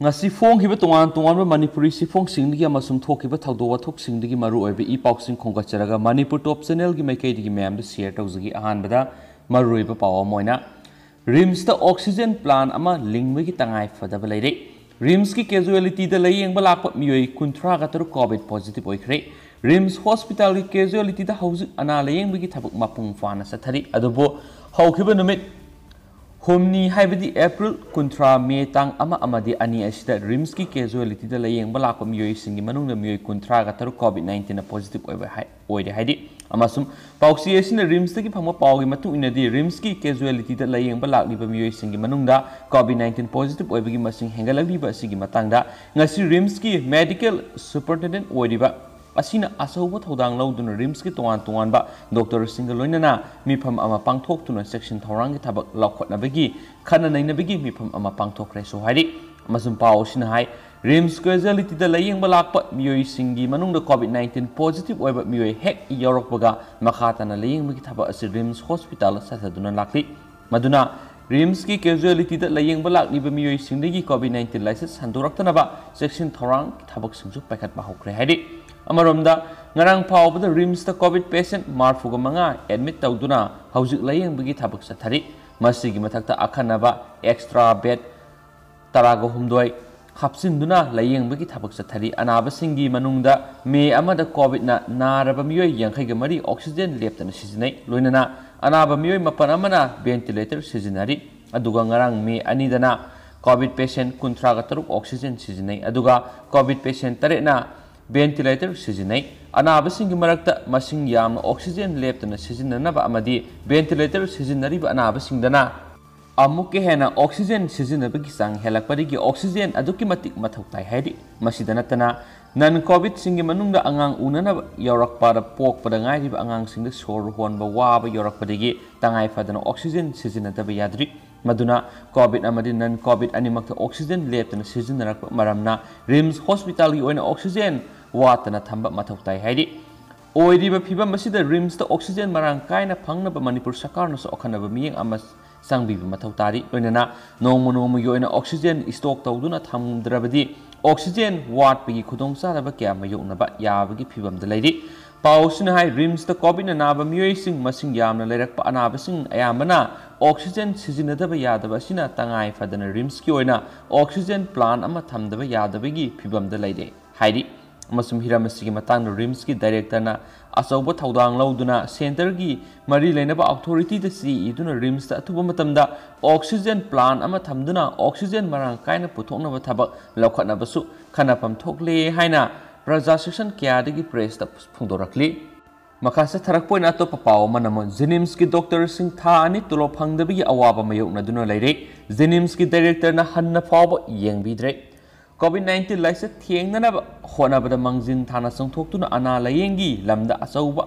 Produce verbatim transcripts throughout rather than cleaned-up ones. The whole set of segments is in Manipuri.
ꯉꯁꯤ ꯐꯣꯡꯈꯤꯕ ꯇꯣꯉꯥꯟ ꯇꯣꯉꯥꯟꯕ ꯃꯅꯤꯄꯨꯔꯤ ꯁꯤꯐꯣꯡꯁꯤꯡꯗꯒꯤ ꯑꯃꯁꯨꯡ ꯊꯣꯛꯈꯤꯕ ꯊꯧꯗꯣꯛ ꯋꯥꯊꯣꯛꯁꯤꯡꯗꯒꯤ ꯃꯔꯨꯑꯣꯏꯕ ꯏ ꯄꯥꯎꯁꯤꯡ ꯈꯣꯝꯒꯠꯆꯔꯒ ꯃꯅꯤꯄꯨꯔ ꯇꯣꯞ ꯆꯦꯅꯦꯜꯒꯤ ꯃꯥꯏꯀꯩꯗꯒꯤ ꯃꯌꯥꯝꯗ ꯁꯤꯌꯔ ꯇꯧꯖꯒꯦ꯫ ꯑꯍꯥꯟꯕꯗ ꯃꯔꯨꯑꯣꯏꯕ ꯄꯥꯎ ꯑꯃ ꯑꯣꯏꯅ, ꯔꯤꯝꯁꯇ ꯑꯣꯛꯁꯤꯖꯦꯟ ꯄ꯭ꯂꯥꯟ ꯑꯃ ꯂꯤꯡꯕꯒꯤ ꯇꯉꯥꯏ ꯐꯗꯕ ꯂꯩꯔꯦ꯫ ꯔꯤꯝꯁꯀꯤ ꯀꯦꯖꯨꯋꯦꯂꯤꯇꯤꯗ ꯂꯥꯌꯦꯡꯕ ꯂꯥꯛꯄ ꯃꯤꯑꯣꯏ ꯀꯨꯟꯊ꯭ꯔꯥꯒ ꯇꯔꯨꯛ ꯀꯣꯚꯤꯗ ꯄꯣꯖꯤꯇꯤꯚ ꯑꯣꯏꯈ꯭ꯔꯦ꯫ ꯔꯤꯝꯁ ꯍꯣꯁꯄꯤꯇꯥꯜꯒꯤ ꯀꯦꯖꯨꯋꯦꯂꯤꯇꯤꯗ ꯍꯧꯖꯤꯛ ꯑꯅꯥ ꯂꯥꯌꯦꯡꯕꯒꯤ ꯊꯕꯛ ꯃꯄꯨꯡ ꯐꯥꯅ ꯆꯠꯊꯔꯤ꯫ ꯑꯗꯨꯕꯨ ꯍꯧꯈꯤꯕ ꯅꯨꯃꯤꯠ ꯍꯨꯝꯅꯤ, ꯍꯥꯏꯕꯗꯤ ꯑꯦꯄ꯭ꯔꯤꯜ ꯀꯨꯟꯊ꯭ꯔꯥ, ꯃꯦ ꯇꯥꯡ ꯑꯃ ꯑꯃꯗꯤ ꯑꯅꯤ ꯑꯁꯤꯗ ꯔꯤꯝꯁꯀꯤ ꯀꯦꯖꯨꯋꯦꯂꯤꯇꯤꯗ ꯂꯥꯌꯦꯡꯕ ꯂꯥꯛꯄ ꯃꯤꯑꯣꯏꯁꯤꯡꯒꯤ ꯃꯅꯨꯡꯗ ꯃꯤꯑꯣꯏ ꯀꯨꯟꯊ꯭ꯔꯥꯒ ꯇꯔꯨꯛ ꯀꯣꯚꯤꯗ ꯅꯥꯏꯟꯇꯤꯟꯅ ꯄꯣꯖꯤꯇꯤꯚ ꯑꯣꯏꯕ ꯍꯥꯏ-, ꯑꯣꯏꯔꯦ ꯍꯥꯏꯔꯤ꯫ ꯑꯃꯁꯨꯡ ꯄꯥꯎꯆꯦ ꯑꯁꯤꯅ ꯔꯤꯝꯁꯇꯒꯤ ꯐꯪꯕ ꯄꯥꯎꯒꯤ ꯃꯇꯨꯡ ꯏꯟꯅꯗꯤ, ꯔꯤꯝꯁꯀꯤ ꯀꯦꯖꯨꯋꯦꯂꯤꯇꯤꯗ ꯂꯥꯌꯦꯡꯕ ꯂꯥꯛꯂꯤꯕ ꯃꯤꯑꯣꯏꯁꯤꯡꯒꯤ ꯃꯅꯨꯡꯗ ꯀꯣꯚꯤꯗ ꯅꯥꯏꯟꯇꯤꯟ ꯄꯣꯖꯤꯇꯤꯚ ꯑꯣꯏꯕꯒꯤ ꯃꯁꯤꯡ ꯍꯦꯟꯒꯠꯂꯛꯂꯤꯕ ꯑꯁꯤꯒꯤ ꯃꯇꯥꯡꯗ ꯉꯁꯤ ꯔꯤꯝꯁꯀꯤ ꯃꯦꯗꯤꯀꯦꯜ ꯁꯨꯄꯔꯤꯟꯇꯦꯟꯗꯦꯟꯠ ꯑꯣꯏꯔꯤꯕ ꯑꯁꯤꯅ ꯑꯆꯧꯕ ꯊꯧꯗꯥꯡ ꯂꯧꯗꯨꯅ ꯔꯤꯝꯁꯀꯤ ꯇꯣꯉꯥꯟ ꯇꯣꯉꯥꯟꯕ ꯗꯣꯛꯇꯔꯁꯤꯡꯒ ꯂꯣꯏꯅꯅ ꯃꯤꯐꯝ ꯑꯃ ꯄꯥꯡꯊꯣꯛꯇꯨꯅ ꯆꯦꯛꯁꯤꯟ ꯊꯧꯔꯥꯡꯒꯤ ꯊꯕꯛ ꯂꯧꯈꯠꯅꯕꯒꯤ ꯈꯟꯅ ꯅꯩꯅꯕꯒꯤ ꯃꯤꯐꯝ ꯑꯃ ꯄꯥꯡꯊꯣꯛꯈ꯭ꯔꯦꯁꯨ ꯍꯥꯏꯔꯤ꯫ ꯑꯃꯁꯨꯡ ꯄꯥꯎ ꯑꯁꯤꯅ ꯍꯥꯏ, ꯔꯤꯝꯁ ꯀꯦꯖꯨꯋꯦꯂꯤꯇꯤꯗ ꯂꯥꯌꯦꯡꯕ ꯂꯥꯛꯄ ꯃꯤꯑꯣꯏꯁꯤꯡꯒꯤ ꯃꯅꯨꯡꯗ ꯀꯣꯚꯤꯗ ꯅꯥꯏꯟꯇꯤꯟ ꯄꯣꯖꯤꯇꯤꯚ ꯑꯣꯏꯕ ꯃꯤꯑꯣꯏ ꯍꯦꯛ ꯌꯥꯎꯔꯛꯄꯒ ꯃꯈꯥ ꯇꯥꯅ ꯂꯥꯌꯦꯡꯕꯒꯤ ꯊꯕꯛ ꯑꯁꯤ ꯔꯤꯝꯁ ꯍꯣꯁꯄꯤꯇꯥꯜꯗ ꯆꯠꯊꯗꯨꯅ ꯂꯥꯛꯂꯤ꯫ ꯃꯗꯨꯅ ꯔꯤꯝꯁꯀꯤ ꯀꯦꯖꯨꯋꯦꯂꯤꯇꯤꯗ ꯂꯥꯌꯦꯡꯕ ꯂꯥꯛꯂꯤꯕ ꯃꯤꯑꯣꯏꯁꯤꯡꯗꯒꯤ ꯀꯣꯚꯤꯗ ꯅꯥꯏꯟꯇꯤꯟ ꯂꯥꯏꯆꯠ ꯁꯟꯗꯣꯔꯛꯇꯅꯕ ꯆꯦꯛꯁꯤꯟ ꯊꯧꯔꯥꯡꯒꯤ ꯊꯕꯛꯁꯤꯡꯁꯨ ꯄꯥꯏꯈꯠꯄ ꯍꯧꯈ꯭ꯔꯦ ꯍꯥꯏꯔꯤ꯫ ꯑꯃꯔꯣꯝꯗ, ꯉꯔꯥꯡ ꯐꯥꯎꯕꯗ ꯔꯤꯝꯁꯇ ꯀꯣꯚꯤꯗ ꯄꯦꯁꯦꯟꯠ ꯃꯔꯤꯐꯨꯒ ꯃꯉꯥ ꯑꯦꯗꯃꯤꯠ ꯇꯧꯗꯨꯅ ꯍꯧꯖꯤꯛ ꯂꯥꯌꯦꯡꯕꯒꯤ ꯊꯕꯛ ꯆꯠꯊꯔꯤ꯫ ꯃꯁꯤꯒꯤ ꯃꯊꯛꯇ ꯑꯈꯟꯅꯕ ꯑꯦꯛꯁꯇ꯭ꯔꯥ ꯕꯦꯗ ꯇꯔꯥꯒ ꯍꯨꯝꯗꯣꯏ ꯍꯥꯞꯆꯤꯟꯗꯨꯅ ꯂꯥꯌꯦꯡꯕꯒꯤ ꯊꯕꯛ ꯆꯠꯊꯔꯤ꯫ ꯑꯅꯥꯕꯁꯤꯡꯒꯤ ꯃꯅꯨꯡꯗ ꯃꯦ ꯑꯃꯗ ꯀꯣꯚꯤꯗꯅ ꯅꯥꯔꯕ ꯃꯤꯑꯣꯏ ꯌꯥꯡꯈꯩꯒ ꯃꯔꯤ ꯑꯣꯛꯁꯤꯖꯦꯟ ꯂꯦꯞꯇꯅ ꯁꯤꯖꯤꯟꯅꯩ꯫ ꯂꯣꯏꯅꯅ ꯑꯅꯥꯕ ꯃꯤꯑꯣꯏ ꯃꯥꯄꯟ ꯑꯃꯅ ꯚꯦꯟꯇꯤꯂꯦꯇꯔ ꯁꯤꯖꯤꯟꯅꯔꯤ꯫ ꯑꯗꯨꯒ ꯉꯔꯥꯡ ꯃꯦ ꯑꯅꯤꯗꯅ ꯀꯣꯚꯤꯗ ꯄꯦꯁꯦꯟꯠ ꯀꯨꯟꯊ꯭ꯔꯥꯒ ꯇꯔꯨꯛ ꯑꯣꯛꯁꯤꯖꯦꯟ ꯁꯤꯖꯤꯟꯅꯩ꯫ ꯑꯗꯨꯒ ꯀꯣꯚꯤꯗ ꯄꯦꯁꯦꯟꯠ ꯇꯔꯦꯠꯅ ꯚꯦꯟꯇꯤꯂꯦꯇꯔ ꯁꯤꯖꯤꯟꯅꯩ꯫ ꯑꯅꯥꯕꯁꯤꯡꯒꯤ ꯃꯔꯛꯇ ꯃꯁꯤꯡ ꯌꯥꯝꯅ ꯑꯣꯛꯁꯤꯖꯦꯟ ꯂꯦꯞꯇꯅ ꯁꯤꯖꯤꯟꯅꯅꯕ ꯑꯃꯗꯤ ꯚꯦꯟꯇꯤꯂꯦꯇꯔ ꯁꯤꯖꯤꯟꯅꯔꯤꯕ ꯑꯅꯥꯕꯁꯤꯡꯗꯅ ꯑꯃꯨꯛꯀ ꯍꯦꯟꯅ ꯑꯣꯛꯁꯤꯖꯦꯟ ꯁꯤꯖꯤꯟꯅꯕꯒꯤ ꯆꯥꯡ ꯍꯦꯜꯂꯛꯄꯗꯒꯤ ꯑꯣꯛꯁꯤꯖꯦꯟ ꯑꯗꯨꯛꯀꯤ ꯃꯇꯤꯛ ꯃꯊꯧ ꯇꯥꯏ ꯍꯥꯏꯔꯤ꯫ ꯃꯁꯤꯗ ꯅꯠꯇꯅ, ꯅꯟ ꯀꯣꯚꯤꯗꯁꯤꯡꯒꯤ ꯃꯅꯨꯡꯗ ꯑꯉꯥꯡ ꯎꯅꯅꯕ ꯌꯥꯎꯔꯛꯄꯗ, ꯄꯣꯛꯄꯗ ꯉꯥꯏꯔꯤꯕ ꯑꯉꯥꯡꯁꯤꯡꯗ ꯁꯣꯔ ꯍꯣꯟꯕ ꯋꯥꯕ ꯌꯥꯎꯔꯛꯄꯗꯒꯤ ꯇꯉꯥꯏ ꯐꯗꯅ ꯑꯣꯛꯁꯤꯖꯦꯟ ꯁꯤꯖꯤꯟꯅꯗꯕ ꯌꯥꯗ꯭ꯔꯤ꯫ ꯃꯗꯨꯅ ꯀꯣꯚꯤꯗ ꯑꯃꯗꯤ ꯅꯟ ꯀꯣꯚꯤꯗ ꯑꯅꯤꯃꯛꯇ ꯑꯣꯛꯁꯤꯖꯦꯟ ꯂꯦꯞꯇꯅ ꯁꯤꯖꯤꯟꯅꯔꯛꯄ ꯃꯔꯝꯅ ꯔꯤꯝꯁ ꯍꯣꯁꯄꯤꯇꯥꯜꯒꯤ ꯑꯣꯏꯅ ꯑꯣꯛꯁꯤꯖꯦꯟ ꯋꯥꯠꯇꯅ ꯊꯝꯕ ꯃꯊꯧ ꯇꯥꯏ ꯍꯥꯏꯔꯤ꯫ ꯑꯣꯏꯔꯤꯕ ꯐꯤꯚꯝ ꯑꯁꯤꯗ ꯔꯤꯝꯁꯇ ꯑꯣꯛꯁꯤꯖꯦꯟ ꯃꯔꯥꯡ ꯀꯥꯏꯅ ꯐꯪꯅꯕ ꯃꯅꯤꯄꯨꯔ ꯁꯔꯀꯥꯔꯅꯁꯨ ꯑꯈꯟꯅꯕ ꯃꯤꯠꯌꯦꯡ ꯑꯃ ꯆꯪꯕꯤꯕ ꯃꯊꯧ ꯇꯥꯔꯤ꯫ ꯂꯣꯏꯅꯅ ꯅꯣꯡꯃ ꯅꯣꯡꯃꯒꯤ ꯑꯣꯏꯅ oxygen stock ꯇꯧꯗꯨꯅ ꯊꯝꯗ꯭ꯔꯕꯗꯤ oxygen ꯋꯥꯠꯄꯒꯤ ꯈꯨꯗꯣꯡꯆꯥꯗꯕ ꯀꯌꯥ ꯃꯥꯌꯣꯛꯅꯕ ꯌꯥꯕꯒꯤ ꯐꯤꯕꯝꯗ ꯂꯩꯔꯤ꯫ ꯄꯥꯎ ꯑꯁꯤꯅ ꯍꯥꯏ, RIMSꯇ COVID ꯑꯅꯥꯕ ꯃꯤꯑꯣꯏꯁꯤꯡ ꯃꯁꯤꯡ ꯌꯥꯝꯅ ꯂꯩꯔꯛꯄ ꯑꯅꯥꯕꯁꯤꯡ ꯑꯌꯥꯝꯕꯅ oxygen ꯁꯤꯖꯤꯟꯅꯗꯕ ꯌꯥꯗꯕ ꯑꯁꯤꯅ ꯇꯉꯥꯏ ꯐꯗꯅ RIMSꯀꯤ ꯑꯣꯏꯅ oxygen plant ꯑꯃ ꯊꯝꯗꯕ ꯌꯥꯗꯕꯒꯤ ꯐꯤꯕꯝꯗ ꯂꯩꯔꯦ ꯍꯥꯏꯔꯤ꯫ ꯑꯃꯁꯨꯡ ꯍꯤꯔꯝ ꯑꯁꯤꯒꯤ ꯃꯇꯥꯡꯗ RIMSꯀꯤ directorꯅ ꯑꯆꯧꯕ ꯊꯧꯗꯥꯡ ꯂꯧꯗꯨꯅ centreꯒꯤ ꯃꯔꯤ ꯂꯩꯅꯕ authorityꯗ ꯆꯦ ꯏꯗꯨꯅ RIMSꯇ ꯑꯊꯨꯕ ꯃꯇꯝꯗ oxygen plant ꯑꯃ ꯊꯝꯗꯨꯅ oxygen ꯃꯔꯥꯡ ꯀꯥꯏꯅ ꯄꯨꯊꯣꯛꯅꯕ ꯊꯕꯛ ꯂꯧꯈꯠꯅꯕꯁꯨ ꯈꯟꯅꯐꯝ ꯊꯣꯛꯂꯦ ꯍꯥꯏꯅ ꯄ꯭ꯔꯖꯥ section ꯀꯌꯥꯗꯒꯤ pressꯇ ꯐꯣꯡꯗꯣꯔꯛꯂꯤ꯫ ꯃꯈꯥ ꯆꯠꯊꯔꯛꯄ ꯑꯣꯏꯅ ꯑꯇꯣꯞꯄ ꯄꯥꯎ ꯑꯃꯅ ꯑꯃꯨꯛ JNIMSꯀꯤ doctorꯁꯤꯡ ꯊꯥ ꯑꯅꯤ ꯇꯣꯂꯣꯞ ꯐꯪꯗꯕꯒꯤ ꯑꯋꯥꯕ ꯃꯥꯌꯣꯛꯅꯗꯨꯅ ꯂꯩꯔꯦ꯫ JNIMSꯀꯤ directorꯅ ꯍꯟꯅ ꯐꯥꯎꯕ ꯌꯦꯡꯕꯤꯗ꯭ꯔꯦ꯫ COVID nineteen ꯂꯥꯏꯆꯠ ꯊꯦꯡꯅꯅꯕ ꯍꯣꯠꯅꯕꯗ ꯃꯥꯡꯖꯤꯟ ꯊꯥꯅ ꯆꯣꯡꯊꯣꯛꯇꯨꯅ ꯑꯅꯥ ꯂꯥꯌꯦꯡꯒꯤ ꯂꯝꯗ ꯑꯆꯧꯕ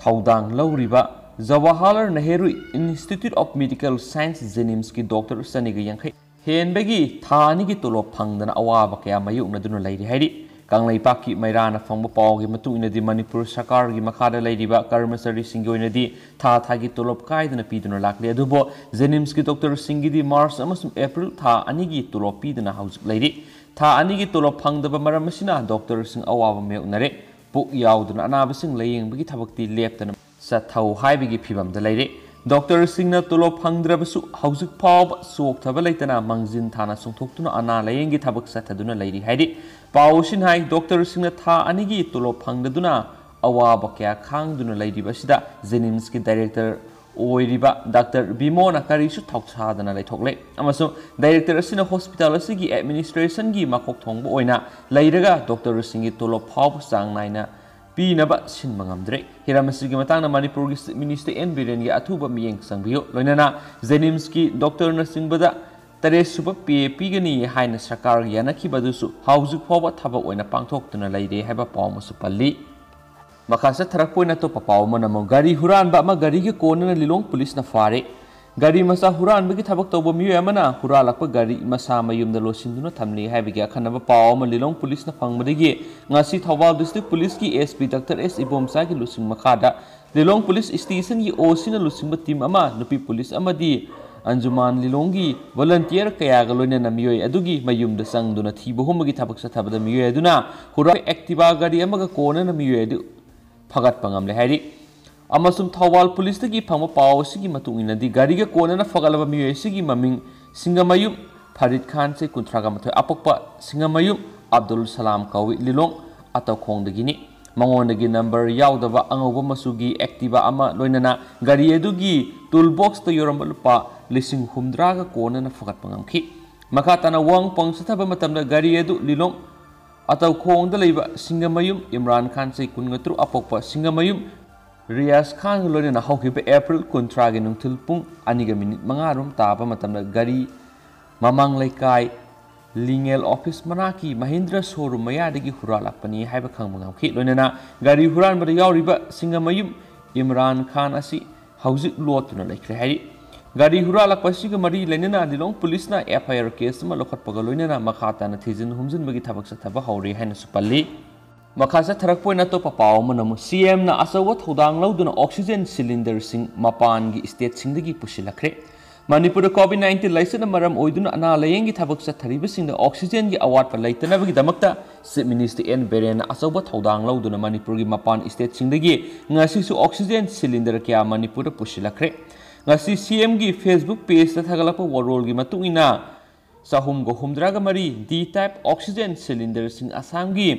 ꯊꯧꯗꯥꯡ ꯂꯧꯔꯤꯕ Jawaharlal Nehru Institute of Medical Science JNIMSꯀꯤ doctor ꯆꯅꯤꯒ ꯌꯥꯡꯈꯩ ꯍꯦꯟꯕꯒꯤ ꯊꯥ ꯑꯅꯤꯒꯤ ꯇꯣꯂꯣꯞ ꯐꯪꯗꯅ ꯑꯋꯥꯕ ꯀꯌꯥ ꯃꯥꯌꯣꯛꯅꯗꯨꯅ ꯂꯩꯔꯤ ꯍꯥꯏꯔꯤ꯫ ꯀꯪꯂꯩꯄꯥꯛꯀꯤ ꯃꯩꯔꯥꯅ ꯐꯪꯕ ꯄꯥꯎꯒꯤ ꯃꯇꯨꯡ ꯏꯟꯅꯗꯤ, ꯃꯅꯤꯄꯨꯔ ꯁꯔꯀꯥꯔꯒꯤ ꯃꯈꯥꯗ ꯂꯩꯔꯤꯕ ꯀꯔꯃꯆꯥꯔꯤꯁꯤꯡꯒꯤ ꯑꯣꯏꯅꯗꯤ ꯊꯥ ꯊꯥꯒꯤ ꯇꯣꯂꯣꯞ ꯀꯥꯏꯗꯅ ꯄꯤꯗꯨꯅ ꯂꯥꯛꯂꯤ꯫ ꯑꯗꯨꯕꯨ JNIMSꯀꯤ doctorꯁꯤꯡꯒꯤꯗꯤ March ꯑꯃꯁꯨꯡ April ꯊꯥ ꯑꯅꯤꯒꯤ ꯇꯣꯂꯣꯞ ꯄꯤꯗꯅ ꯍꯧꯖꯤꯛ ꯂꯩꯔꯤ꯫ ꯊꯥ ꯑꯅꯤꯒꯤ ꯇꯣꯂꯣꯞ ꯐꯪꯗꯕ ꯃꯔꯝ ꯑꯁꯤꯅ doctorꯁꯤꯡ ꯑꯋꯥꯕ ꯃꯥꯌꯣꯛꯅꯔꯦ꯫ ꯄꯨꯛ ꯌꯥꯎꯗꯨꯅ ꯑꯅꯥꯕꯁꯤꯡ ꯂꯥꯌꯦꯡꯕꯒꯤ ꯊꯕꯛꯇꯤ ꯂꯦꯞꯇꯅ ꯆꯠꯊꯧ ꯍꯥꯏꯕꯒꯤ ꯐꯤꯕꯝꯗ ꯂꯩꯔꯦ꯫ Doctorꯁꯤꯡꯅ ꯇꯣꯂꯣꯞ ꯐꯪꯗ꯭ꯔꯕꯁꯨ ꯍꯧꯖꯤꯛ ꯐꯥꯎꯕ ꯆꯣꯛꯊꯕ ꯂꯩꯇꯅ ꯃꯥꯡꯖꯤꯟ ꯊꯥꯅ ꯆꯣꯡꯊꯣꯛꯇꯨꯅ ꯑꯅꯥ ꯂꯥꯌꯦꯡꯒꯤ ꯊꯕꯛ ꯆꯠꯊꯗꯨꯅ ꯂꯩꯔꯤ ꯍꯥꯏꯔꯤ꯫ ꯄꯥꯎ ꯑꯁꯤꯅ ꯍꯥꯏ, doctorꯁꯤꯡꯅ ꯊꯥ ꯑꯅꯤꯒꯤ ꯇꯣꯂꯣꯞ ꯐꯪꯗꯗꯨꯅ ꯑꯋꯥꯕ ꯀꯌꯥ ꯈꯥꯡꯗꯨꯅ ꯂꯩꯔꯤꯕ ꯑꯁꯤꯗ JNIMSꯀꯤ director ꯑꯣꯏꯔꯤꯕ doctor ꯕꯤꯃꯣꯅ ꯀꯔꯤꯁꯨ ꯊꯧꯁꯥꯗꯅ ꯂꯩꯊꯣꯛꯂꯦ ꯑꯃꯁꯨꯡ director ꯑꯁꯤꯅ hospital ꯑꯁꯤꯒꯤ administrationꯒꯤ ꯃꯀꯣꯛ ꯊꯣꯡꯕ ꯑꯣꯏꯅ ꯂꯩꯔꯒ doctorꯁꯤꯡꯒꯤ ꯇꯣꯂꯣꯞ ꯐꯥꯎꯕ ꯆꯥꯡ ꯅꯥꯏꯅ ꯄꯤꯅꯕ ꯁꯤꯟꯕ ꯉꯝꯗ꯭ꯔꯦ꯫ ꯍꯤꯔꯝ ꯑꯁꯤꯒꯤ ꯃꯇꯥꯡꯗ ꯃꯅꯤꯄꯨꯔꯒꯤ Chief Minister ꯑꯦꯟ ꯕꯤꯔꯦꯟꯒꯤ ꯑꯊꯨꯕ ꯃꯤꯠꯌꯦꯡ ꯆꯪꯕꯤꯌꯨ꯫ ꯂꯣꯏꯅꯅ JNIMSꯀꯤ doctorꯅꯆꯤꯡꯕꯗ ꯇꯔꯦꯠ ꯁꯨꯕ pay ꯄꯤꯒꯅꯤ ꯍꯥꯏꯅ ꯁꯔꯀꯥꯔꯒ ꯌꯥꯅꯈꯤꯕ ꯑꯗꯨꯁꯨ ꯍꯧꯖꯤꯛ ꯐꯥꯎꯕ ꯊꯕꯛ ꯑꯣꯏꯅ ꯄꯥꯡꯊꯣꯛꯇꯨꯅ ꯂꯩꯔꯦ ꯍꯥꯏꯕ ꯄꯥꯎ ꯑꯃꯁꯨ ꯄꯜꯂꯤ꯫ ꯃꯈꯥ ꯆꯠꯊꯔꯛꯄ ꯑꯣꯏꯅ ꯑꯇꯣꯞꯄ ꯄꯥꯎ ꯑꯃꯅ ꯑꯃꯨꯛ ꯒꯥꯔꯤ ꯍꯨꯔꯥꯟꯕ ꯑꯃ ꯒꯥꯔꯤꯒꯤ ꯀꯣꯟꯅꯅ ꯂꯤꯂꯣꯡ ꯄꯨꯂꯤꯁꯅ ꯐꯥꯔꯦ꯫ ꯒꯥꯔꯤ ꯃꯆꯥ ꯍꯨꯔꯥꯟꯕꯒꯤ ꯊꯕꯛ ꯇꯧꯕ ꯃꯤꯑꯣꯏ ꯑꯃꯅ ꯍꯨꯔꯥꯜꯂꯛꯄ ꯒꯥꯔꯤ ꯃꯁꯥ ꯃꯌꯨꯝꯗ ꯂꯣꯠꯁꯤꯟꯗꯨꯅ ꯊꯝꯂꯤ ꯍꯥꯏꯕꯒꯤ ꯑꯈꯟꯅꯕ ꯄꯥꯎ ꯑꯃ ꯂꯤꯂꯣꯡ ꯄꯨꯂꯤꯁꯅ ꯐꯪꯕꯗꯒꯤ ꯉꯁꯤ ꯊꯧꯕꯥꯜ district ꯄꯨꯂꯤꯁꯀꯤ SP Doctor S ꯏꯕꯣꯝꯆꯥꯒꯤ ꯂꯨꯆꯤꯡ ꯃꯈꯥꯗ ꯂꯤꯂꯣꯡ ꯄꯨꯂꯤꯁ ꯁ꯭ꯇꯦꯁꯟꯒꯤ ꯑꯣ ꯁꯤꯅ ꯂꯨꯆꯤꯡꯕ ꯇꯤꯝ ꯑꯃ, ꯅꯨꯄꯤ ꯄꯨꯂꯤꯁ ꯑꯃꯗꯤ ꯑꯟꯖꯨꯃꯥꯟ ꯂꯤꯂꯣꯡꯒꯤ ꯚꯣꯂꯟꯇꯤꯌꯔ ꯀꯌꯥꯒ ꯂꯣꯏꯅꯅ ꯃꯤꯑꯣꯏ ꯑꯗꯨꯒꯤ ꯃꯌꯨꯝꯗ ꯆꯪꯗꯨꯅ ꯊꯤꯕ ꯍꯨꯝꯕꯒꯤ ꯊꯕꯛ ꯆꯠꯊꯕꯗ ꯃꯤꯑꯣꯏ ꯑꯗꯨꯅ ꯍꯨꯔꯥꯟ ꯑꯦꯛꯇꯤꯚꯥ ꯒꯥꯔꯤ ꯑꯃꯒ ꯀꯣꯟꯅꯅ ꯃꯤꯑꯣꯏ ꯑꯗꯨ ꯐꯒꯠꯄ ꯉꯝꯂꯦ ꯍꯥꯏꯔꯤ꯫ ꯑꯃꯁꯨꯡ ꯊꯧꯕꯥꯜ ꯄꯨꯂꯤꯁꯇꯒꯤ ꯐꯪꯕ ꯄꯥꯎ ꯑꯁꯤꯒꯤ ꯃꯇꯨꯡ ꯏꯟꯅꯗꯤ, ꯒꯥꯔꯤꯒ ꯀꯣꯟꯅꯅ ꯐꯒꯠꯂꯕ ꯃꯤꯑꯣꯏ ꯑꯁꯤꯒꯤ ꯃꯃꯤꯡ ꯁꯤꯡꯒꯃꯌꯨꯝ ꯐꯔꯤꯗ ꯈꯥꯟ, ꯆꯍꯤ ꯀꯨꯟꯊ꯭ꯔꯥꯒ ꯃꯥꯊꯣꯏ, ꯑꯄꯣꯛꯄ ꯁꯤꯡꯒꯃꯌꯨꯝ ꯑꯕꯗꯨꯜ ꯁꯂꯥꯝ ꯀꯧꯏ, ꯂꯤꯂꯣꯡ ꯑꯇꯧꯈꯣꯡꯗꯒꯤꯅꯤ꯫ ꯃꯉꯣꯟꯗꯒꯤ ꯅꯝꯕꯔ ꯌꯥꯎꯗꯕ ꯑꯉꯧꯕ ꯃꯆꯨꯒꯤ ꯑꯦꯛꯇꯤꯚꯥ ꯑꯃ, ꯂꯣꯏꯅꯅ ꯒꯥꯔꯤ ꯑꯗꯨꯒꯤ ꯇꯨꯜ ꯕꯣꯛꯁꯇ ꯌꯧꯔꯝꯕ ꯂꯨꯄꯥ ꯂꯤꯁꯤꯡ ꯍꯨꯝꯗ꯭ꯔꯥꯒ ꯀꯣꯟꯅꯅ ꯐꯒꯠꯄ ꯉꯝꯈꯤ꯫ ꯃꯈꯥ ꯇꯥꯅ ꯋꯥꯍꯪ ꯄꯥꯎ ꯆꯠꯊꯕ ꯃꯇꯝꯗ, ꯒꯥꯔꯤ ꯑꯗꯨ ꯂꯤꯂꯣꯡ ꯑꯇꯧꯈꯣꯡꯗ ꯂꯩꯕ ꯁꯤꯡꯒꯃꯌꯨꯝ ꯏꯝꯔꯥꯟ ꯈꯥꯟ, ꯆꯍꯤ ꯀꯨꯟꯒ ꯇꯔꯨꯛ, ꯑꯄꯣꯛꯄ ꯁꯤꯡꯒꯃꯌꯨꯝ ꯔꯤꯌꯥꯖ ꯈꯥꯟꯒ ꯂꯣꯏꯅꯅ ꯍꯧꯈꯤꯕ ꯑꯦꯄ꯭ꯔꯤꯜ ꯀꯨꯟꯊ꯭ꯔꯥꯒꯤ ꯅꯨꯡꯊꯤꯜ ꯄꯨꯡ ꯑꯅꯤꯒ ꯃꯤꯅꯤꯠ ꯃꯉꯥ ꯔꯣꯝ ꯇꯥꯕ ꯃꯇꯝꯗ ꯒꯥꯔꯤ ꯃꯃꯥꯡ ꯂꯩꯀꯥꯏ ꯂꯤꯉꯦꯜ ꯑꯣꯐꯤꯁ ꯃꯅꯥꯛꯀꯤ ꯃꯍꯤꯟꯗ꯭ꯔ ꯁꯣꯔꯨꯝ ꯃꯌꯥꯗꯒꯤ ꯍꯨꯔꯥꯜꯂꯛꯄꯅꯤ ꯍꯥꯏꯕ ꯈꯪꯕ ꯉꯝꯈꯤ꯫ ꯂꯣꯏꯅꯅ ꯒꯥꯔꯤ ꯍꯨꯔꯥꯟꯕꯗ ꯌꯥꯎꯔꯤꯕ ꯁꯤꯡꯒꯃꯌꯨꯝ ꯏꯝꯔꯥꯟ ꯈꯥꯟ ꯑꯁꯤ ꯍꯧꯖꯤꯛ ꯂꯣꯠꯇꯨꯅ ꯂꯩꯈ꯭ꯔꯦ ꯍꯥꯏꯔꯤ꯫ ꯒꯥꯔꯤ ꯍꯨꯔꯥꯜꯂꯛꯄ ꯑꯁꯤꯒ ꯃꯔꯤ ꯂꯩꯅꯅ ꯂꯤꯂꯣꯡ ꯄꯨꯂꯤꯁꯅ ꯑꯦꯐ ꯑꯥꯏ ꯑꯥꯔ ꯀꯦꯁ ꯑꯃ ꯂꯧꯈꯠꯄꯒ ꯂꯣꯏꯅꯅ ꯃꯈꯥ ꯇꯥꯅ ꯊꯤꯖꯤꯟ ꯍꯨꯝꯖꯤꯟꯕꯒꯤ ꯊꯕꯛ ꯆꯠꯊꯕ ꯍꯧꯔꯦ ꯍꯥꯏꯅꯁꯨ ꯄꯜꯂꯤ꯫ ꯃꯈꯥ ꯆꯠꯊꯔꯛꯄ ꯑꯣꯏꯅ ꯑꯇꯣꯞꯄ ꯄꯥꯎ ꯑꯃꯅ ꯑꯃꯨꯛ ꯁꯤ ꯑꯦꯝꯅ ꯑꯆꯧꯕ ꯊꯧꯗꯥꯡ ꯂꯧꯗꯨꯅ ꯑꯣꯛꯁꯤꯖꯦꯟ ꯁꯤꯂꯤꯟꯗꯔꯁꯤꯡ ꯃꯄꯥꯟꯒꯤ ꯁ꯭ꯇꯦꯠꯁꯤꯡꯗꯒꯤ ꯄꯨꯁꯤꯜꯂꯛꯈ꯭ꯔꯦ꯫ ꯃꯅꯤꯄꯨꯔꯗ ꯀꯣꯚꯤꯗ ꯅꯥꯏꯟꯇꯤꯟ ꯂꯥꯏꯆꯠꯅ ꯃꯔꯝ ꯑꯣꯏꯗꯨꯅ ꯑꯅꯥ ꯂꯥꯌꯦꯡꯒꯤ ꯊꯕꯛ ꯆꯠꯊꯔꯤꯕꯁꯤꯡꯗ ꯑꯣꯛꯁꯤꯖꯦꯟꯒꯤ ꯑꯋꯥꯠꯄ ꯂꯩꯇꯅꯕꯒꯤꯗꯃꯛꯇ ꯆꯤꯐ ꯃꯤꯅꯤꯁꯇꯔ ꯑꯦꯟ ꯕꯤꯔꯦꯟꯅ ꯑꯆꯧꯕ ꯊꯧꯗꯥꯡ ꯂꯧꯗꯨꯅ ꯃꯅꯤꯄꯨꯔꯒꯤ ꯃꯄꯥꯟ ꯁ꯭ꯇꯦꯠꯁꯤꯡꯗꯒꯤ ꯉꯁꯤꯁꯨ ꯑꯣꯛꯁꯤꯖꯦꯟ ꯁꯤꯂꯤꯟꯗꯔ ꯀꯌꯥ ꯃꯅꯤꯄꯨꯔꯗ ꯄꯨꯁꯤꯜꯂꯛꯈ꯭ꯔꯦ꯫ ꯉꯁꯤ ꯁꯤ ꯑꯦꯝꯒꯤ ꯐꯦꯁꯕꯨꯛ ꯄꯦꯖꯇ ꯊꯥꯒꯠꯂꯛꯄ ꯋꯥꯔꯣꯜꯒꯤ ꯃꯇꯨꯡ ꯏꯟꯅ, ꯆꯍꯨꯝꯒ ꯍꯨꯝꯗ꯭ꯔꯥꯒ ꯃꯔꯤ ꯗꯤ ꯇꯥꯏꯞ ꯑꯣꯛꯁꯤꯖꯦꯟ ꯁꯤꯂꯤꯟꯗꯔꯁꯤꯡ ꯑꯁꯥꯝꯒꯤ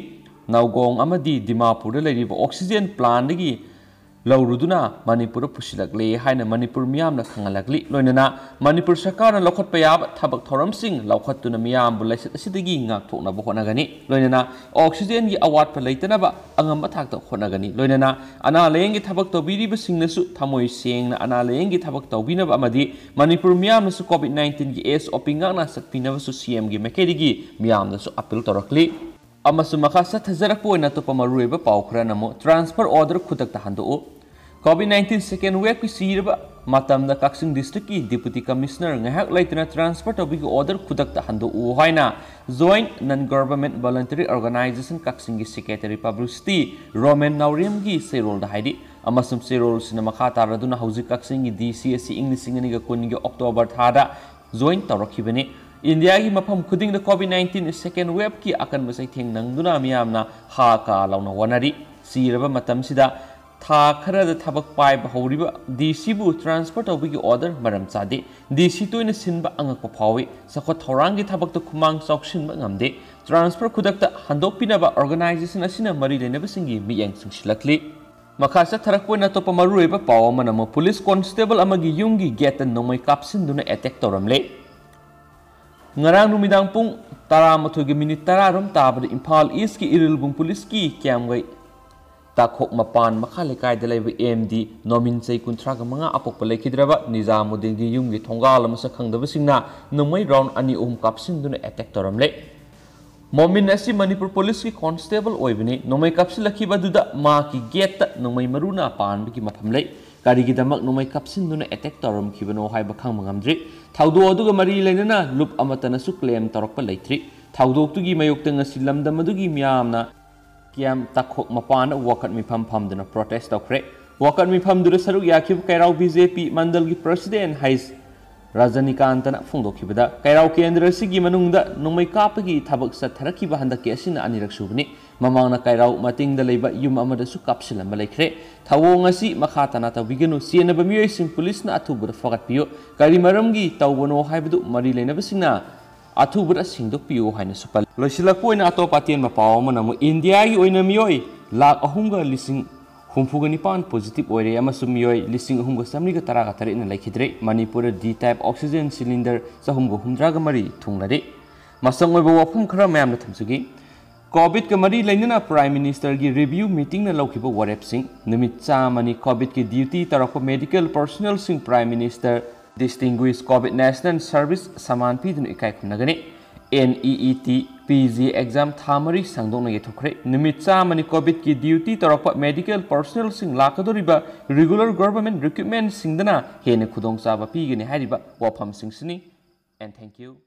ꯅꯥꯎꯒꯣꯡ ꯑꯃꯗꯤ ꯗꯤꯃꯥꯄꯨꯔꯗ ꯂꯩꯔꯤꯕ ꯑꯣꯛꯁꯤꯖꯦꯟ ꯄ꯭ꯂꯥꯟꯗꯒꯤ ꯂꯧꯔꯨꯗꯨꯅ ꯃꯅꯤꯄꯨꯔꯗ ꯄꯨꯁꯤꯜꯂꯛꯂꯦ ꯍꯥꯏꯅ ꯃꯅꯤꯄꯨꯔ ꯃꯤꯌꯥꯝꯅ ꯈꯪꯍꯜꯂꯛꯂꯤ꯫ ꯂꯣꯏꯅꯅ ꯃꯅꯤꯄꯨꯔ ꯁꯔꯀꯥꯔꯅ ꯂꯧꯈꯠꯄ ꯌꯥꯕ ꯊꯕꯛ ꯊꯧꯔꯝꯁꯤꯡ ꯂꯧꯈꯠꯇꯨꯅ ꯃꯤꯌꯥꯝꯕꯨ ꯂꯥꯏꯆꯠ ꯑꯁꯤꯗꯒꯤ ꯉꯥꯛꯊꯣꯛꯅꯕ ꯍꯣꯠꯅꯒꯅꯤ꯫ ꯂꯣꯏꯅꯅ ꯑꯣꯛꯁꯤꯖꯦꯟꯒꯤ ꯑꯋꯥꯠꯄ ꯂꯩꯇꯅꯕ ꯑꯉꯝꯕ ꯊꯥꯛꯇ ꯍꯣꯠꯅꯒꯅꯤ꯫ ꯂꯣꯏꯅꯅ ꯑꯅꯥ ꯂꯥꯌꯦꯡꯒꯤ ꯊꯕꯛ ꯇꯧꯕꯤꯔꯤꯕꯁꯤꯡꯅꯁꯨ ꯊꯃꯣꯏ ꯁꯦꯡꯅ ꯑꯅꯥ ꯂꯥꯌꯦꯡꯒꯤ ꯊꯕꯛ ꯇꯧꯕꯤꯅꯕ ꯑꯃꯗꯤ ꯃꯅꯤꯄꯨꯔ ꯃꯤꯌꯥꯝꯅꯁꯨ ꯀꯣꯚꯤꯗ ꯅꯥꯏꯟꯇꯤꯟꯒꯤ ꯑꯦꯁ ꯑꯣ ꯄꯤ ꯉꯥꯛꯅ ꯆꯠꯄꯤꯅꯕꯁꯨ ꯁꯤ ꯑꯦꯝꯒꯤ ꯃꯥꯏꯀꯩꯗꯒꯤ ꯃꯤꯌꯥꯝꯗꯁꯨ ꯑꯄꯤꯜ ꯇꯧꯔꯛꯂꯤ꯫ ꯑꯃꯁꯨꯡ ꯃꯈꯥ ꯆꯠꯊꯖꯔꯛꯄ ꯑꯣꯏꯅ ꯑꯇꯣꯞꯄ ꯃꯔꯨꯑꯣꯏꯕ ꯄꯥꯎ ꯈꯔꯅ ꯑꯃꯨꯛ, ꯇ꯭ꯔꯥꯟꯁꯐꯔ ꯑꯣꯔꯗꯔ ꯈꯨꯗꯛꯇ ꯍꯟꯗꯣꯛꯎ꯫ ꯀꯣꯚꯤꯗ ꯅꯥꯏꯟꯇꯤꯟ ꯁꯦꯀꯦꯟ ꯋꯦꯕꯀꯤ ꯁꯤꯔꯕ ꯃꯇꯝꯗ ꯀꯛꯆꯤꯡ ꯗꯤꯁꯇ꯭ꯔꯤꯛꯀꯤ ꯗꯤꯄꯨꯇꯤ ꯀꯃꯤꯁꯅꯔ ꯉꯥꯏꯍꯥꯛ ꯂꯩꯇꯅ ꯇ꯭ꯔꯥꯟꯁꯐꯔ ꯇꯧꯕꯤꯒꯤ ꯑꯣꯔꯗꯔ ꯈꯨꯗꯛꯇ ꯍꯟꯗꯣꯛꯎ ꯍꯥꯏꯅ ꯖꯣꯏꯟꯠ ꯅꯟ ꯒꯚꯔꯟꯃꯦꯟꯠ ꯚꯣꯂꯟꯇꯔꯤ ꯑꯣꯔꯒꯅꯥꯏꯖꯦꯁꯟ ꯀꯛꯆꯤꯡꯒꯤ ꯁꯦꯀ꯭ꯔꯦꯇꯔꯤ ꯄꯕ꯭ꯂꯤꯁꯤꯇꯤ ꯔꯣꯃꯦꯟ ꯅꯥꯎꯔꯦꯝꯒꯤ ꯆꯦꯔꯣꯜꯗ ꯍꯥꯏꯔꯤ꯫ ꯑꯃꯁꯨꯡ ꯆꯦꯔꯣꯜꯁꯤꯡꯅ ꯃꯈꯥ ꯇꯥꯔꯗꯨꯅ ꯍꯧꯖꯤꯛ ꯀꯛꯆꯤꯡꯒꯤ ꯗꯤ ꯁꯤ ꯑꯁꯤ ꯏꯪ ꯂꯤꯁꯤꯡ ꯑꯅꯤꯒ ꯀꯨꯟꯒꯤ ꯑꯣꯛꯇꯣꯕꯔ ꯊꯥꯗ ꯖꯣꯏꯟ ꯇꯧꯔꯛꯈꯤꯕꯅꯤ꯫ ꯏꯟꯗꯤꯌꯥꯒꯤ ꯃꯐꯝ ꯈꯨꯗꯤꯡꯗ ꯀꯣꯚꯤꯗ ꯅꯥꯏꯟꯇꯤꯟ ꯁꯦꯀꯦꯟ ꯋꯦꯕꯀꯤ ꯑꯀꯟꯕ ꯆꯩꯊꯦꯡ ꯅꯪꯗꯨꯅ ꯃꯤꯌꯥꯝꯅ ꯍꯥ ꯀꯥ ꯂꯥꯎꯅ ꯋꯥꯅꯔꯤ꯫ ꯆꯤꯔꯕ ꯃꯇꯝꯁꯤꯗ ꯊꯥ ꯈꯔꯗ ꯊꯕꯛ ꯄꯥꯏꯕ ꯍꯧꯔꯤꯕ ꯗꯤ ꯁꯤꯕꯨ ꯇ꯭ꯔꯥꯟꯁꯐꯔ ꯇꯧꯕꯒꯤ ꯑꯣꯔꯗꯔ ꯃꯔꯝ ꯆꯥꯗꯦ꯫ ꯗꯤ ꯁꯤ ꯇꯣꯏꯅ ꯁꯤꯟꯕ ꯑꯉꯛꯄ ꯐꯥꯎꯏ꯫ ꯆꯥꯎꯈꯠ ꯊꯧꯔꯥꯡꯒꯤ ꯊꯕꯛꯇ ꯈꯨꯃꯥꯡ ꯆꯥꯎꯁꯤꯟꯕ ꯉꯝꯗꯦ꯫ ꯇ꯭ꯔꯥꯟꯁꯐꯔ ꯈꯨꯗꯛꯇ ꯍꯟꯗꯣꯛꯄꯤꯅꯕ ꯑꯣꯔꯒꯅꯥꯏꯖꯦꯁꯟ ꯑꯁꯤꯅ ꯃꯔꯤ ꯂꯩꯅꯕꯁꯤꯡꯒꯤ ꯃꯤꯠꯌꯦꯡ ꯆꯤꯡꯁꯤꯜꯂꯛꯂꯤ꯫ ꯃꯈꯥ ꯆꯠꯊꯔꯛꯄ ꯑꯣꯏꯅ ꯑꯇꯣꯞꯄ ꯃꯔꯨꯑꯣꯏꯕ ꯄꯥꯎ ꯑꯃꯅ ꯑꯃꯨꯛ ꯄꯨꯂꯤꯁ ꯀꯣꯟꯁꯇꯦꯕꯜ ꯑꯃꯒꯤ ꯌꯨꯝꯒꯤ ꯒꯦꯠꯇ ꯅꯣꯡꯃꯩ ꯀꯥꯞꯁꯤꯟꯗꯨꯅ ꯑꯦꯇꯦꯛ ꯇꯧꯔꯝꯂꯦ꯫ ꯉꯔꯥꯡ ꯅꯨꯃꯤꯗꯥꯡ ꯄꯨꯡ ꯇꯔꯥꯃꯥꯊꯣꯏꯒꯤ ꯃꯤꯅꯤꯠ ꯇꯔꯥꯔꯣꯝ ꯇꯥꯕꯗ ꯏꯝꯐꯥꯜ ꯏꯁꯀꯤ ꯏꯔꯤꯜꯕꯨꯡ ꯄꯨꯂꯤꯁꯀꯤ ꯀꯦꯝꯒꯩ ꯇꯥꯈꯣꯛ ꯃꯄꯥꯟ ꯃꯈꯥ ꯂꯩꯀꯥꯏꯗ ꯂꯩꯕ ꯑꯦꯝ ꯗꯤ ꯅꯣꯃꯤꯟ, ꯆꯍꯤ ꯀꯨꯟꯊ꯭ꯔꯥꯒ ꯃꯉꯥ, ꯑꯄꯣꯛꯄ ꯂꯩꯈꯤꯗ꯭ꯔꯕ ꯅꯤꯖꯥꯃꯨꯗꯤꯟꯒꯤ ꯌꯨꯝꯒꯤ ꯊꯣꯡꯒꯥꯜ ꯑꯃ ꯁꯛꯈꯪꯗꯕꯁꯤꯡꯅ ꯅꯣꯡꯃꯩ ꯔꯥꯎꯟ ꯑꯅꯤ ꯑꯍꯨꯝ ꯀꯥꯞꯁꯤꯟꯗꯨꯅ ꯑꯦꯇꯦꯛ ꯇꯧꯔꯝꯂꯦ꯫ ꯃꯣꯃꯤꯟ ꯑꯁꯤ ꯃꯅꯤꯄꯨꯔ ꯄꯨꯂꯤꯁꯀꯤ ꯀꯣꯟꯁꯇꯦꯕꯜ ꯑꯣꯏꯕꯅꯤ꯫ ꯅꯣꯡꯃꯩ ꯀꯥꯞꯁꯤꯜꯂꯛꯈꯤꯕ ꯑꯗꯨꯗ ꯃꯍꯥꯛꯀꯤ ꯒꯦꯠꯇ ꯅꯣꯡꯃꯩ ꯃꯔꯨꯅ ꯄꯥꯟꯕꯒꯤ ꯃꯐꯝ ꯂꯩ꯫ ꯀꯔꯤꯒꯤꯗꯃꯛ ꯅꯣꯡꯃꯩ ꯀꯥꯞꯁꯤꯟꯗꯨꯅ ꯑꯦꯇꯦꯛ ꯇꯧꯔꯝꯈꯤꯕꯅꯣ ꯍꯥꯏꯕ ꯈꯪꯕ ꯉꯝꯗ꯭ꯔꯤ꯫ ꯊꯧꯗꯣꯛ ꯑꯗꯨꯒ ꯃꯔꯤ ꯂꯩꯅꯅ ꯂꯨꯞ ꯑꯃꯠꯇꯅꯁꯨ ꯀ꯭ꯂꯦꯝ ꯇꯧꯔꯛꯄ ꯂꯩꯇ꯭ꯔꯤ꯫ ꯊꯧꯗꯣꯛꯇꯨꯒꯤ ꯃꯥꯌꯣꯛꯇ ꯉꯁꯤ ꯂꯝꯗꯝ ꯑꯗꯨꯒꯤ ꯃꯤꯌꯥꯝꯅ ꯀꯦꯝ ꯇꯥꯈꯣꯛ ꯃꯄꯥꯟꯗ ꯋꯥꯀꯠ ꯃꯤꯐꯝ ꯐꯝꯗꯨꯅ ꯄ꯭ꯔꯣꯇꯦꯁ ꯇꯧꯈ꯭ꯔꯦ꯫ ꯋꯥꯀꯠ ꯃꯤꯐꯝꯗꯨꯗ ꯁꯔꯨꯛ ꯌꯥꯈꯤꯕ ꯀꯩꯔꯥꯎ ꯕꯤ ꯖꯦ ꯄꯤ ꯃꯟꯗꯜꯒꯤ ꯄ꯭ꯔꯁꯤꯗꯦꯟ ꯍꯩꯁ ꯔꯖꯅꯤꯀꯥꯟꯇꯅ ꯐꯣꯡꯗꯣꯛꯈꯤꯕꯗ, ꯀꯩꯔꯥꯎ ꯀꯦꯟꯗ꯭ꯔ ꯑꯁꯤꯒꯤ ꯃꯅꯨꯡꯗ ꯅꯣꯡꯃꯩ ꯀꯥꯞꯄꯒꯤ ꯊꯕꯛ ꯆꯠꯊꯔꯛꯈꯤꯕ ꯍꯟꯗꯛꯀꯤ ꯑꯁꯤꯅ ꯑꯅꯤꯔꯛ ꯁꯨꯕꯅꯤ꯫ ꯃꯃꯥꯡꯗ ꯀꯩꯔꯥꯎ ꯃꯇꯤꯡꯗ ꯂꯩꯕ ꯌꯨꯝ ꯑꯃꯗꯁꯨ ꯀꯥꯞꯁꯤꯜꯂꯝꯕ ꯂꯩꯈ꯭ꯔꯦ꯫ ꯊꯧꯑꯣꯡ ꯑꯁꯤ ꯃꯈꯥ ꯇꯥꯅ ꯇꯧꯕꯤꯒꯅꯨ꯫ ꯆꯦꯟꯅꯕ ꯃꯤꯑꯣꯏꯁꯤꯡ ꯄꯨꯂꯤꯁꯅ ꯑꯊꯨꯕꯗ ꯐꯒꯠꯄꯤꯌꯨ꯫ ꯀꯔꯤ ꯃꯔꯝꯒꯤ ꯇꯧꯕꯅꯣ ꯍꯥꯏꯕꯗꯨ ꯃꯔꯤ ꯂꯩꯅꯕꯁꯤꯡꯅ ꯑꯊꯨꯕꯗ ꯁꯦꯡꯗꯣꯛꯄꯤꯌꯨ ꯍꯥꯏꯅꯁꯨ ꯄꯜꯂꯤ꯫ ꯂꯣꯏꯁꯤꯜꯂꯛꯄ ꯑꯣꯏꯅ ꯑꯇꯣꯞꯄ ꯑꯇꯦꯟꯕ ꯄꯥꯎ ꯑꯃꯅ ꯑꯃꯨꯛ ꯏꯟꯗꯤꯌꯥꯒꯤ ꯑꯣꯏꯅ ꯃꯤꯑꯣꯏ ꯂꯥꯈ ꯑꯍꯨꯝꯒ ꯂꯤꯁꯤꯡ ꯍꯨꯝꯐꯨꯒ ꯅꯤꯄꯥꯟ ꯄꯣꯖꯤꯇꯤꯚ ꯑꯣꯏꯔꯦ ꯑꯃꯁꯨꯡ ꯃꯤꯑꯣꯏ ꯂꯤꯁꯤꯡ ꯑꯍꯨꯝꯒ ꯆꯥꯃꯔꯤꯒ ꯇꯔꯥꯒ ꯇꯔꯦꯠꯅ ꯂꯩꯈꯤꯗ꯭ꯔꯦ꯫ ꯃꯅꯤꯄꯨꯔꯗ ꯗꯤ ꯇꯥꯏꯞ ꯑꯣꯛꯁꯤꯖꯦꯟ ꯁꯤꯂꯤꯟꯗꯔ ꯆꯍꯨꯝꯒ ꯍꯨꯝꯗ꯭ꯔꯥꯒ ꯃꯔꯤ ꯊꯨꯡꯂꯔꯦ꯫ ꯃꯁꯪ ꯑꯣꯏꯕ ꯋꯥꯐꯝ ꯈꯔ ꯃꯌꯥꯝꯅ ꯊꯝꯖꯒꯦ꯫ ꯀꯣꯚꯤꯗꯀ ꯃꯔꯤ ꯂꯩꯅꯅ ꯄ꯭ꯔꯥꯏꯝ ꯃꯤꯅꯤꯁꯇꯔꯒꯤ ꯔꯤꯚꯤꯌꯨ ꯃꯤꯇꯤꯡꯅ ꯂꯧꯈꯤꯕ ꯋꯥꯔꯦꯞꯁꯤꯡ꯫ ꯅꯨꯃꯤꯠ ꯆꯥꯝꯃꯅꯤ ꯀꯣꯚꯤꯗꯀꯤ ꯗ꯭ꯌꯨꯇꯤ ꯇꯧꯔꯛꯄ ꯃꯦꯗꯤꯀꯦꯜ ꯄꯔꯁꯣꯅꯦꯜꯁꯤꯡ prime minister distinguished Covid national service Samman ꯄꯤꯗꯨꯅ ꯏꯀꯥꯏ ꯈꯨꯝꯅꯒꯅꯤ꯫ N E E T, P G exam ꯊꯥ ꯃꯔꯤ ꯁꯥꯡꯗꯣꯛꯅ ꯌꯩꯊꯣꯛꯈ꯭ꯔꯦ꯫ ꯅꯨꯃꯤꯠ ꯆꯥꯝꯃꯅꯤ ꯀꯣꯚꯤꯗꯀꯤ ꯗ꯭ꯌꯨꯇꯤ ꯇꯧꯔꯛꯄ ꯃꯦꯗꯤꯀꯦꯜ ꯄꯔꯁꯣꯅꯦꯜꯁꯤꯡ ꯂꯥꯛꯀꯗꯧꯔꯤꯕ ꯔꯤꯒꯨꯂꯔ ꯒꯚꯔꯟꯃꯦꯟꯠ ꯔꯤꯀ꯭ꯔꯨꯠꯃꯦꯟꯠꯁꯤꯡꯗꯅ ꯍꯦꯟꯅ ꯈꯨꯗꯣꯡꯆꯥꯕ ꯄꯤꯒꯅꯤ ꯍꯥꯏꯔꯤꯕ ꯋꯥꯐꯝꯁꯤꯡꯁꯤꯅꯤ꯫ And thank you.